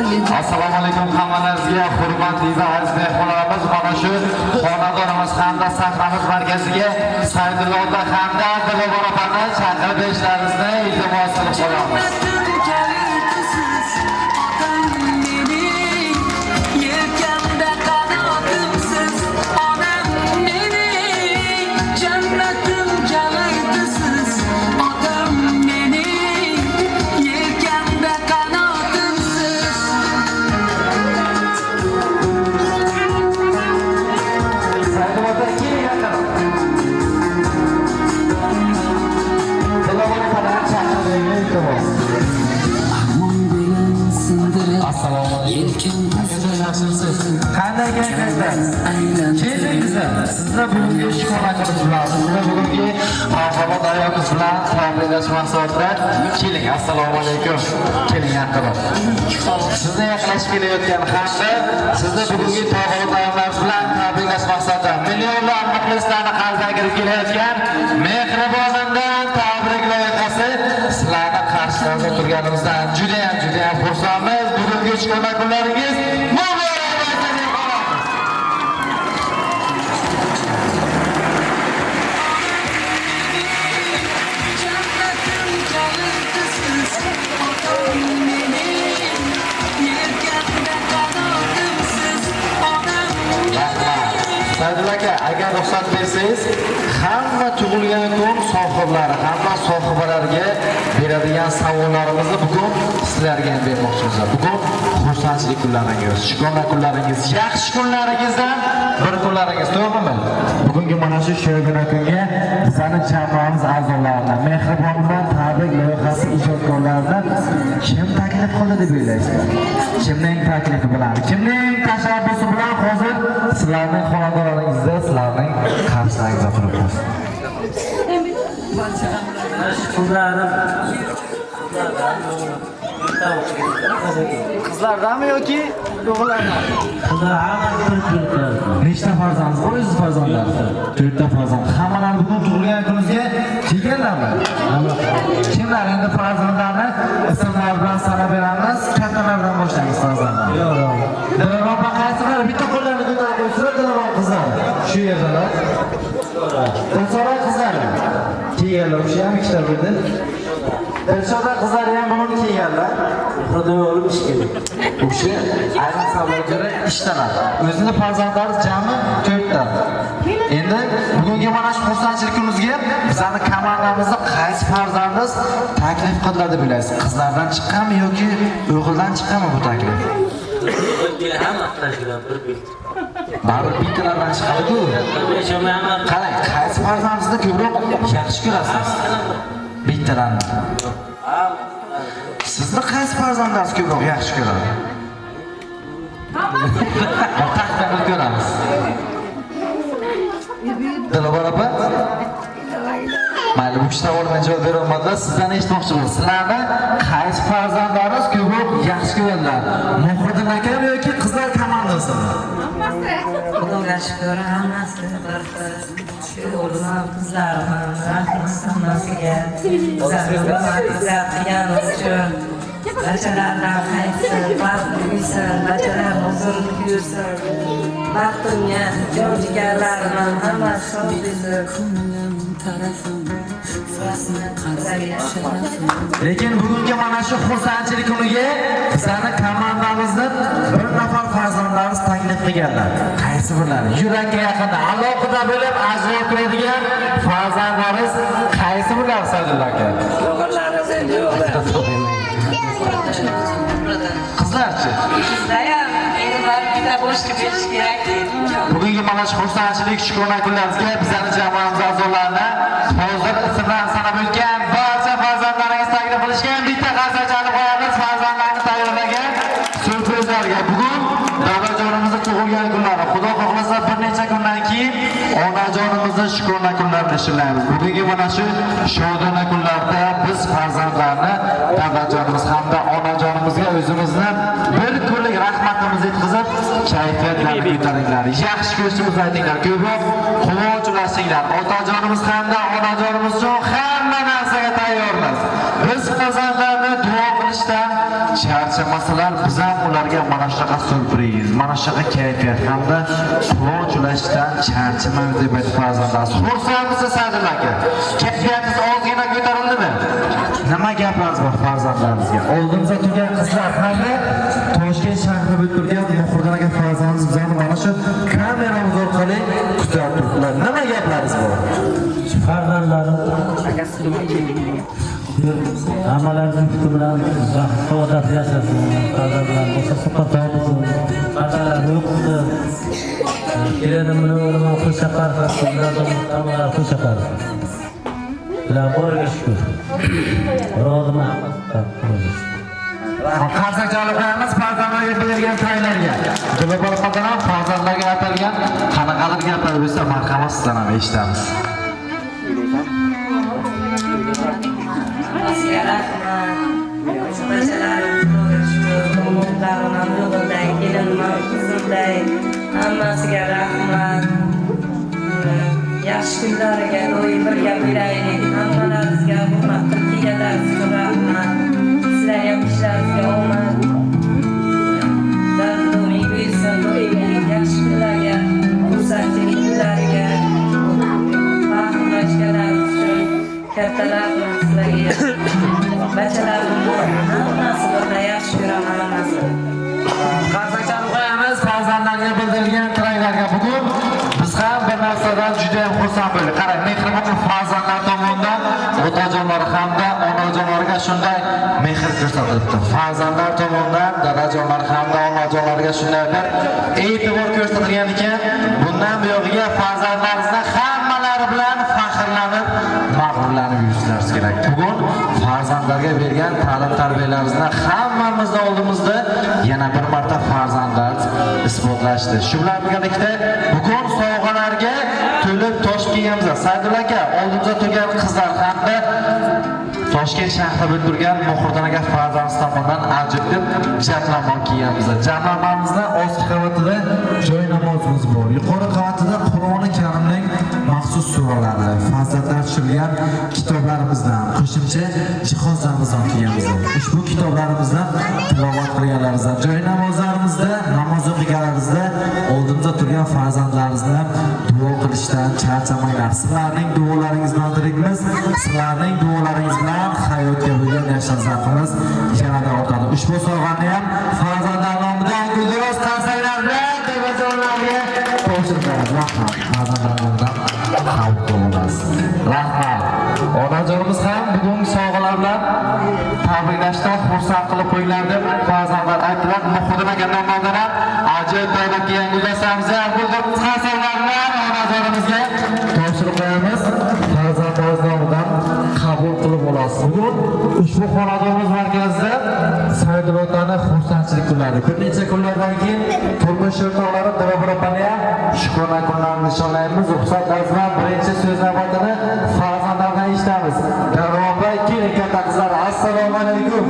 Assalomu alaykum hammalaringizga, hurmatli va aziz mehmonlarimiz. Mana shu xonadonimiz hamda sahnamiz markaziga Saydulla ota hamda Dilbar opani chaqirib berishlaringizni iltimos qilib qolamiz. Yelkamda qanotimsiz, onam mening jannatim kalitisiz, otam mening yelkamda qanotimsiz. Saydulla ota, keling yaqin. Dilbar opani chaqirib bering, iltimos. Assalomu alaykum. Yaxshimisiz? Qanday kayfiyatda? Keling biza. Sizni bugungi shukrona bilan, sizni bugungi marhamat ayyomingiz bilan tabriklash maqsadida keling. Assalomu alaykum. Keling yaqinroq. Sizni yaqinlashib kelayotgan hamda sizni bugungi tog'olat ayyomlaringiz bilan tabriklash maqsadida millionlab muxlislarni qalbiga kirib kelayotgan mehribonimdan tabrik loyihasi sizlarni qarshilarida turganimizdan juda ham juda ham xursandmiz. Bugungi shukrona kunlaringiz muborak bo'lsin deb qolamiz. Jannatim kalitisiz, otam mening yelkamda qanotimsiz, onam. Rahmat. Saydulla aka, agar ruxsat bersangiz, hamma tug'ilgan kun sohiblari, hamma sohibalariga beradigan savollarimizni bugun sizlarga ham bermoqchimiz. Bugun xursandchilik kunlaringiz, shukrona kunlaringiz, yaxshi kunlaringizdan bir kunlaringiz, to'g'rimi? Bugungi mana shu shodona kunga bizani jamoamiz a'zolarini, mehribonlar tabrik loyihasi ijodkorlarini kim taklif qildi deb o'ylaysizlar? Kimning taklifi bilan, kimning tashabbusi bilan hozir sizlarning xonadonlaringizda, sizlarning qarshilaringizda turibmiz? Qizlarim. Qizlardami yoki o'g'illardan? Qizlar hammasi bir birta. Nechta farzandingiz bor o'zingiz farzandlar? To'rtta farzand. Hammalari bugun tug'ilgan kuningizga kelganlarmi? Kimlar endi farzandlarni ismlari bilan sanab beramiz? Kattalardan boshlaymiz farzandlar. Dilbar opa qaysilar? Bitta qo'llarini ko'tarib qo'ysinlar, Dilbar qizlari. Shu yerdalar. Dilsora qizlari. Kelganlar, o'sha ham ikkita bo'ldi. Dilshoda qizlari ham bugun kelganlar. Xudo o'g'lim ishga. O'sha ayrim savolga ko'ra ishdalar. O'zini farzandlari jami 4ta. Endi bugungi mana shu xursandchilik kunimizga bizani komandamizda qaysi farzandimiz taklif qiladi deb o'ylaysiz? Qizlardan chiqqanmi yoki o'g'ildan chiqqanmi bu taklif? Hamma tashkilot bir birta. Baribir bittalardan chiqadi-ku. Hamma Qarang, qaysi farzandingizni ko'proq yaxshi ko'rasiz? Bittalarni. Sizni qaysi farzandlaringiz ko'proq yaxshi ko'radi? Bir taxmin qilib ko'ramiz. Dilbar opa? Mayli, bu kishi savolimga javob bera olmadilar. Sizdan eshitmoqchi bo'ldim. Sizlarni qaysi farzandlaringiz ko'proq yaxshi ko'radilar? Muhriddin akami yoki qizlar komandasimi? Xudoga shukur, hammasi bir xil. Shu o'g'lim ham, qizlarim ham, rahmat hammasiga. Bizlarni hurmat izzat qilgani uchun. Barchalardan qaytsin, baxtli uysin, barchalar huzurini buyursin. Baxtimga, jon jigarlarim ham hammasi sog' bo'lsin. Lekin bugungi mana shu xursandchilik kuniga bizani komandamizni bir nafar farzandlarimiz taklif qilganlar. Qaysi birlari? Yurakka yaqinda, alohida bo'lib ajralib turadigan farzandlarimiz qaysi birlari Saydulla aka? O'g'illarimiz endi o'g'il. Qizlarchi? Qizlar ham endi baribir bitta boshqa berish kerak. Bugungi mana shu xursandchilik shukrona kunlarimizga bizani jamoamiz a'zolarini hozir ismlarini sanab o'tgan barcha farzandlaringiz taklif qilishgan bitta qarsak chalib qo'yamiz farzandlarni tayyorlagan syurprizlarga. Bugun dadajonimizni tug'ilgan kunlari. Xudo xohlasa bir necha kundan keyin onajonimizni shukrona kunlarini nishonlaymiz. Bugungi mana shu shodona kunlarda biz farzandlarni dadajonimiz hamda onajonimizga o'zimizni bir kunlik rahmatimizni yetkazib, kayfiyatlarni ko'taringlar. Yaxshi ko'rishimizni aytinglar, ko'proq quvonch ulashinglar. Otajonimiz hamda onajonimiz uchun hamma narsaga tayyormiz. Biz farzandlarni duo qilishdan charchamaymiz. Charchamasalar, biz ham ularga mana shunaqa syurpriz, mana shunaqa kayfiyat hamda quvonch ulashishdan charchamaymiz deb aytdi farzandlarimiz. Xursandmisiz Sadulla aka? Kayfiyatingiz ozgina ko'tarildimi? Nima gaplaringiz bor farzandlarimizga? Oldimizda turgan qizlar hamda Toshkent shahrida bo'lib turgan Muhriddin aka farzandimiz bizlarni mana shu kameramiz orqali kuzatib turibdilar. Nima gaplaringiz bor? Farzandlarim hammalarini fikri bilan baxt saodat yashasin. Farzandlar bo'lsa suqqa topsin. Farzandlarim o'qidi. Kelinim bilan o'g'lim ham xushchaqar, hammalari xushchaqar. Ular boriga shukur. Roziman. Qarsak chalib qo'yamiz farzandlarga berilgan tayinlarga. Dilbar opadan ham farzandlarga atalgan qanaqadir gaplar bo'lsa, marhamat, sizdan ham eshitamiz. Hammasiga rahmat. Barchalarim Xudoga shukur. O'g'llarim ham o'g'ilday, kelinim ham qizimday. Hammasiga rahmat. Yaxshi kunlariga doim birga bo'laylik. Hammalaringizga hurmat qilib kelganlaringiz uchun rahmat. Sizlar ham ishlaringizga omad. Dardi buyursin, doimiy yaxshi kunlarga, xursandchilik kunlariga baxt ulashganlaringiz uchun katta rahmat sizlarga. Bachalarimni hammasi birdan yaxshi ko'raman hammasini. Qarsak chalib qo'yamiz farzandlarga bildirilgan tilaklarga. Bugun biz ham bir narsadan juda ham xursand bo'ldik. Qarang, mehribon farzandlar tomonidan otajonlar hamda onajonlarga shunday mehr ko'rsatilibdi. Farzandlar tomonidan dadajonlar hamda onajonlarga shunday bir e'tibor ko'rsatilgan ekan, bundan buyog'iga farzandlaringizni hammalari bilan faxrlanib, mag'rurlanib yurishlaringiz kerak. Bugun farzandlarga bergan ta'lim tarbiyalaringizni hammamizni oldimizda yana bir marta farzandlar isbotlashdi. Shu bilan birgalikda bugun sovg'alarga to'lib toshib kelganmiz. Saydulla aka, oldimizda turgan qizlar hamda Toshkent shahrida bo'lib turgan Muhriddin aka farzandimiz tomonidan ajoyib jamlanma kelganmiz. Jamlanmamizni ostki qavatida joy namozimiz bor. Yuqori qavatida Qur'oni Karimning maxsus suralari, fazilatlar tushirilgan kitoblarimizdan, qo'shimcha jihozlarimizdan kelganmiz. Ushbu kitoblarimizdan tilovat qilganlarimizdan, joy namozlarimizda, namoz o'qiganlarimizda oldimizda turgan farzandlarimizni duo qilishdan charchamanglar. Sizlarning duolaringiz bilan tirikmiz, sizlarning duolaringiz bilan hayotga bo'lgan yashash zavqimiz yanada ortadi. Ushbu sovg'ani ham farzandlar nomidan gulduros qarsaklar bilan tevajonlarga topshiramiz. Rahmat. Farzandlar nomidan qabul qilamiz. Rahmat. Onajonimiz ham bugungi sovg'alar bilan tabriklashda xursand qilib qo'yinglar deb farzandlar aytdilar. Muhriddin aka nomidan ham ajoyib tayyorlab kelgan guldastamizni ham gulduros qarsaklar bilan onajonimizga topshirib qo'yamiz. Farzandlarimiz nomidan qabul qilib olasiz. Bugun ushbu xonadonimiz markazida Saydulla otani xursandchilik kunlari. Bir necha kunlardan keyin turmush o'rtoqlari Dilbar opani ham shukrona kunlarini nishonlaymiz. Ruxsatlaringiz bilan birinchi so'z navbatini farzandlardan eshitamiz. Dilbar opa, keling katta qizlar. Assalomu alaykum.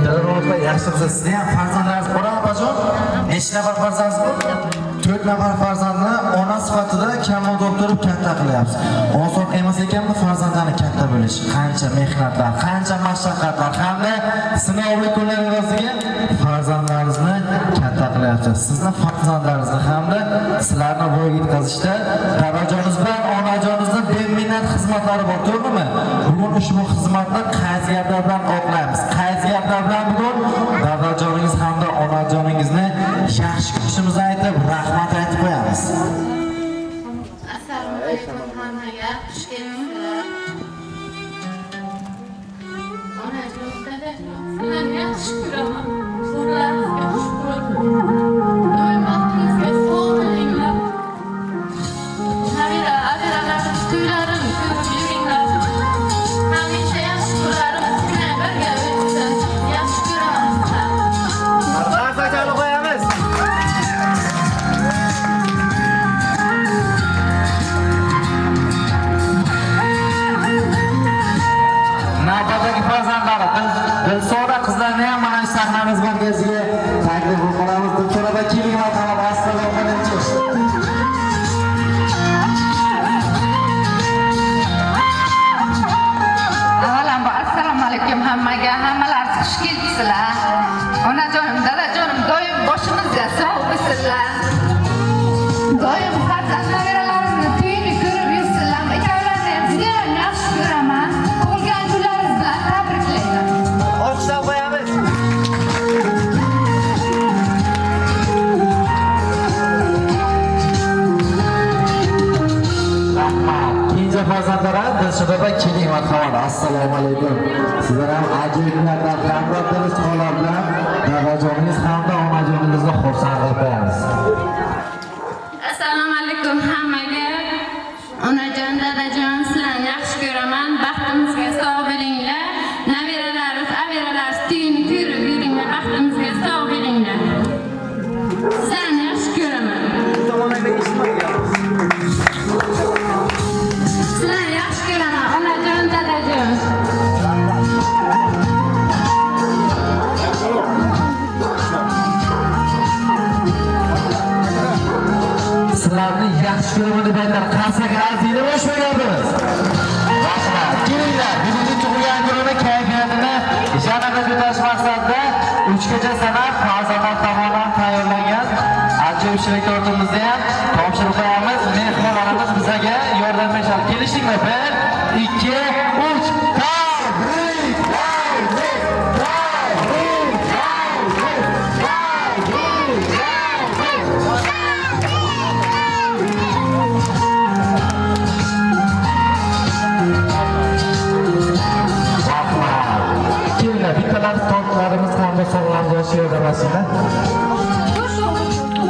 Dilbar opa, yaxshimisiz? Sizni ham farzandlaringiz bor, opajon? Necha nafar farzandingiz bor? 4 nafar farzandni ona sifatida kamol toptirib katta qilyapsiz. Oson emas ekanmi farzandlarni katta bo'lish? Qancha mehnatlar, qancha mashaqqatlar hamda sinovli kunlar orasiga farzandlaringizni katta qilyapsiz. Sizni farzandlaringizni hamda sizlarni voyaga yetkazishda dadajoningiz bilan onajoningizni beminnat xizmatlari bor, to'g'rimi? Bugun ushbu xizmatni qaysi gaplar bilan oqlaymiz? Qaysi gaplar bilan bugun dadajoningiz hamda onajoningizni yaxshi ko'rishimizni aytib, rahmat aytib qo'yamiz. Assalomu alaykum hammaga, xush kelibsizlar. Onajon, dadajon, sizlarni yaxshi ko'raman. Zo'rlaringizga shukur. Doim vaqtingizga sog' bo'linglar. Nabira, abiralarim to'ylarini ko'rib yuringlar. Hamisha yaxshi kunlarimiz bilan birga o'tsin. Yaxshi ko'raman sizlarni. Qarsak chalib qo'yamiz. Navbatdagi farzandlari Dilsora qizlarni ham mana shu sahnamiz markaziga taklif qilib qolamiz. Dilsora opa, keling marhamat. Assalomu alaykum. Oilaga hammalaringiz xush kelibsizlar. Onajonim, dadajonim, doim boshimizga sog' bo'lsinlar. Doim farzand nabiralarimizni to'yini ko'rib yursinlar. Ikkovlarini ham juda yaxshi ko'raman. Tug'ilgan kunlaringiz bilan tabriklayman. Olqishlab qo'yamiz. Rahmat. Kenja farzandlar Dilshod opa, keling marhamat. Assalomu alaykum. Sizlar ham ajoyib niyatlar hamda tirishchoqlar bilan dadajoningiz hamda onajoningizni xursand qilib qo'yamiz. Assalomu alaykum hammaga. Onajon, dadajon, sizlarni yaxshi ko'raman. Baxtimizga sog' bo'linglar. Nabiralarimiz, abiralarimiz to'yini ko'rib yuringlar. Baxtimizga sog' bo'linglar. Sizlarni yaxshi ko'raman. Sizlarni yaxshi ko'raman, onajon, dadajon. Sizlarni yaxshi ko'raman deb aytlar. Qarsak arziydi ushbu gapimiz. Rahmat. Kelinglar, bugungi tug'ilgan kunini kayfiyatini yanada ko'tarish maqsadida 3 gacha sanab farzandlar tomonidan tayyorlangan ajoyib shirin tortimizni ham topshirib qo'yamiz. Mehmonlarimiz bizga yordam berishadi. Kelishdikmi? 1, 2, 3. Tabriklaymiz! Tabriklaymiz! Tabriklaymiz! Rahmat. Kelinglar, bittalar tortlarimiz hamda sovg'alarimiz olishga yordamlashinglar.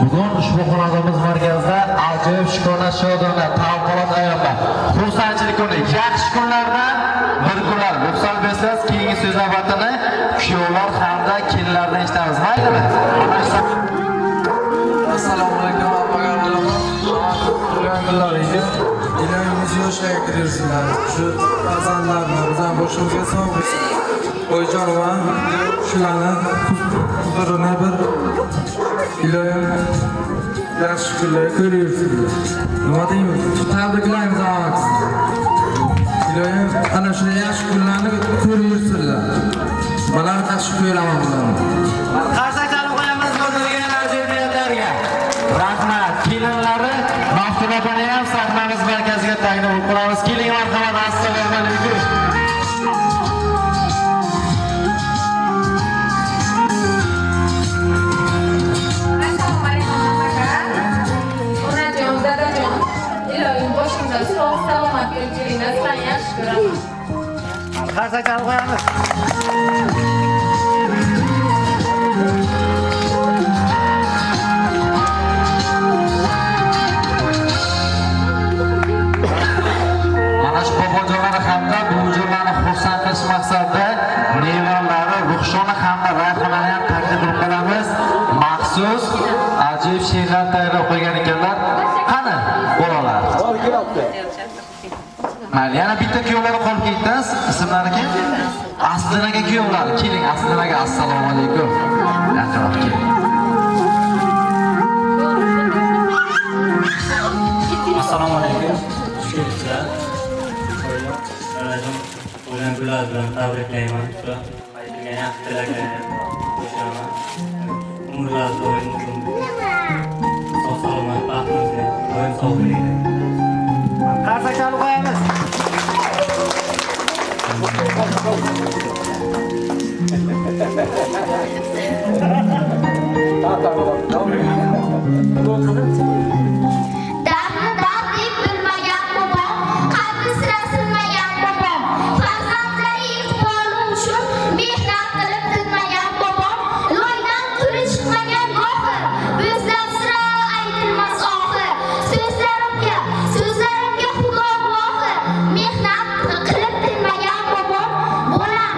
Bugun ushbu xonadonimiz markazida ajoyib shukrona shodona tavqalot ayollar. Xursandchilik kuni, yaxshi kunlardan bir kunlar. Ruxsat bersangiz, keyingi so'z navbatini kuyovlar hamda kelinlardan eshitamiz. Maylimi? Assalomu alaykum hammaga. Tug'ilgan kunlaringiz iloyimiz yoshlarga kirsinlar. Shu farzandlarni bizani boshimizga sog' bo'lsin. Oyijonima shularni huzurini bir iloyim yaxshi kunlar ko'rayversinlar. Nima deymiz? Tabriklaymiz hammasini. Iloyim ana shunday yaxshi kunlarni ko'rayversinlar. Bular yaxshi ko'raman bularni. Qarsak chalib qo'yamiz ko'rilgan ajoyib niyatlarga. Rahmat. Kelinlari Maftuna opani ham sahnamiz markaziga taqdim qilib qo'yamiz. Keling marhamat. Assalomu alaykum. Assalomu alaykum hammaga. Onajon, dadajon, iloyim boshimda sog' salomat bo'lib yuringlar. Sizlarni yaxshi ko'raman. Qarsak chalib qo'yamiz. Mana shu bobojonlar hamda buvijonlarni xursand qilish maqsadida nevaralari Ruxshona hamda Rayhonani ham taklif qilib qolamiz. Maxsus ajoyib she'rlar tayyorlab qo'ygan ekanlar. Qani, bolalar? Mayli, yana bitta kuyovlari qolib ketdi. Ismlari kim? Asliddin aka kuyovlari. Keling, Asliddin aka, assalomu alaykum. Yaqinroq keling. Assalomu alaykum. Xush kelibsizlar. Oilam, tug'ilgan kunlar bilan tabriklayman. Shu aytilgan yaxshi tilaklarga qo'shilaman. Umrlar doim uzun bo'lsin. Sog' salomat, baxtimizga doim sog' bo'linglar. Qarsak chalib qo'yamiz. Dardni dard deb bilmagan bobom, qalbi sira sinmagan bobom, farzandlari iqboli uchun mehnat qilib tinmagan bobom, loydan turi chiqmagan gohi, bo'zlab sira aytilmas ohi. So'zlarimga, so'zlarimga Xudo guvohi, mehnat qilib tinmagan bobom, bolam,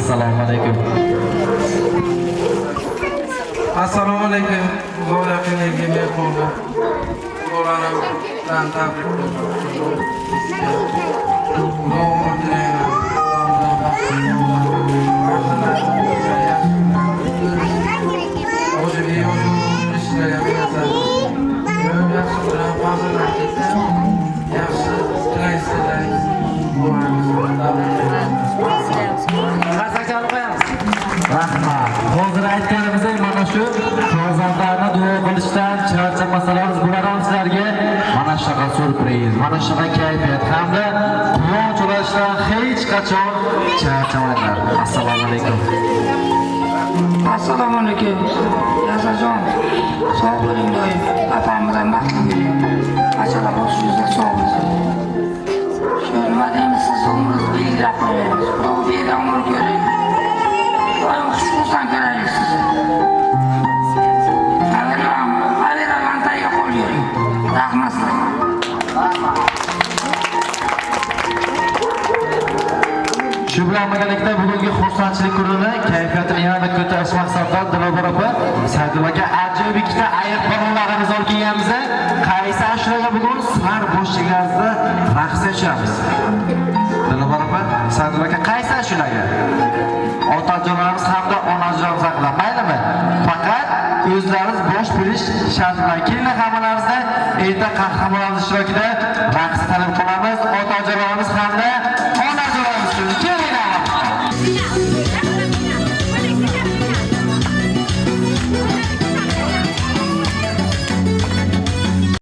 Assalomu alaykum. Assalomu alaykum. Uzoq yaqinlarga mehmonlar. Bolalarni bilan tabriklayman. Uzoq umr tilayman. Yaxshi tilaysizlar. Qarsak qo'yamiz. Rahmat. Hozir aytganimizdek mana shu farzandlarni duo qilishdan charchamasalar, bular ham sizlarga mana shunaqa syurpriz, mana shunaqa kayfiyat hamda quvonch ulashdan hech qachon charchamanglar. Assalomu alaykum. Assalomu alaykum. Yasajon, sog' bo'ling doim. Opam bilan baxtli bo'ling. Achala boshingizda sog' bo'lsin. Shu nima deymiz, siz umringizni belgilab qo'yamiz. Xudo bergan umr ko'ring. Doim xush-xursand ko'raylik sizni. Averalarni tagiga qo'l yuring. Rahmat sizlarga. Shu bilan birgalikda bugungi xursandchilik kunini kayfiyatini yanada ko'tarish maqsadida Dilbar opa Saydulla aka ajoyib ikkita ayiq balonlarimiz olib kelganmiz. Qaysi ashulaga bugun sizlar bo'shligingizda raqsga tushamiz. Dilbar opa, Saydulla aka qaysi ashulaga? Otajonlarimiz hamda onajonlarimiz haqida maylimi? Faqat o'zlaringiz bosh bilish sharti bilan kelinglar, hammalaringizni erta qahramonlarimiz ishtirokida raqs talab qilamiz.